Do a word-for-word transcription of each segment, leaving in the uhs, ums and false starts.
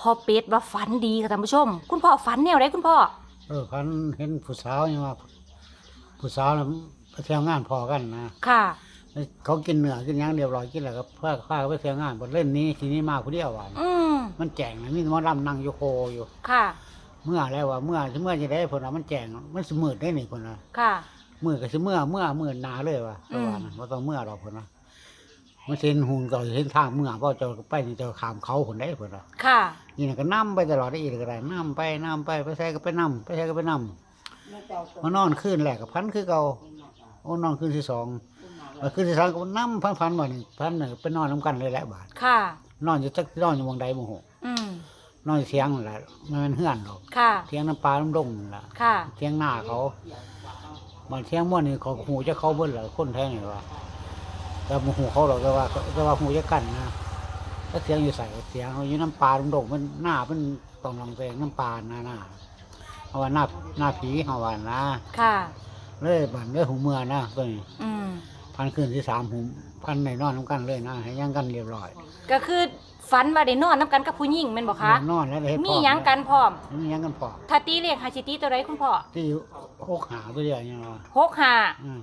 พ่อเป็ดว่าฝันดีค่ะท่านผู้ชม คุณพ่อฝันแนวใดคุณพ่อ เออพันเห็นผู้สาวยังว่าผู้สาวน่ะไปเที่ยวงานพอกันนะ ค่ะ เขากินเนื้อกินหยังเรียบร้อยกินแล้วก็พาพาไปเที่ยวงานบนเล่นนี้ทีนี้มาผู้เดียวว่า อืม มันแจ้งนะมีหมอลำนั่งอยู่โคอยู่ ค่ะ เมื่อแล้วว่าเมื่อเมื่อจะได้ผลว่ามันแจ้งมันสมืดได้นี่ผลว่า ค่ะ มือก็สิเมื่อเมื่อมือหนาเลยว่า อืม ว่านะว่าต้องเมื่อเราผลว่ามันเส้นหุงเจ้าเส้นทางเมื่อเพราะเจ้าไปนี่เจ้าขามเขาผลได้ผลว่า ค่ะ นี่นะก็นำไปตลอดได้อีกก็ได้นำไปนำไปไปใส่ก็ไปนำไปใส่ก็ไปนำมานอนคืนแรกกับพันคือเก่าโอ้นอนคืนที่สองมาคืนที่สามก็นำพันพันวันนี้พันหนึ่งไปนอนน้ำกันเลยแหละบาด ค่ะ นอนอยู่จักนอนอยู่หมองใดหมู่หก อืม นอนอยู่เถียงนั่นแหละมันเป็นเฮือนหรอก ค่ะ เถียงน้ำปลาน้ำดงนั่นแหละ ค่ะ เถียงหน้าเขาบ้านเถียงม่วนนี่เขาหูจะเขาเบิ่นเหรอคนแท้นี่วะแต่บ่หูเขาหรอกแต่ว่าแต่ว่าหูจะกันนะถ้าเถียงอยู่ใส่เถียงอยู่น้ำปลาน้ำดงมันหน้ามันต้องลองแตงน้ำปลานะหน้าเพราะว่าหน้าหน้าผีเขาว่านะ ค่ะ เลยบันเลยหูเมือนะตัวนี้ อืม พันคืนที่สามหูพันในนอนน้ำกันเลยนะให้ยังกันเรียบร้อย ก็คือฝันว่าได้นอนน้ำกันกับผู้หญิงแม่นบ่คะ นอนแล้วได้ มีหยังกันพร้อม มีหยังกันพร้อม ถ้าตีเลขให้สิตีตัวใดคุณพ่อ ที่หกหาตัวเดียวนี่นะ หกห้า อืม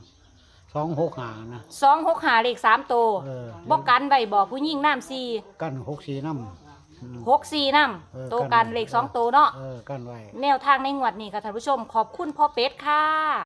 สองหกหานะ สองหกห้าเลขสามตัว เออ บ่กันไว้บ่ผู้หญิงน้ำสี่ กันหกสี่น้ำอืม หกสี่น้ เออ ำตัวกันเลขสองตัวเนาะ เออกันไว้ แนวทางในงวดนี้ค่ะท่านผู้ชม ขอบคุณพ่อเป็ดค่ะ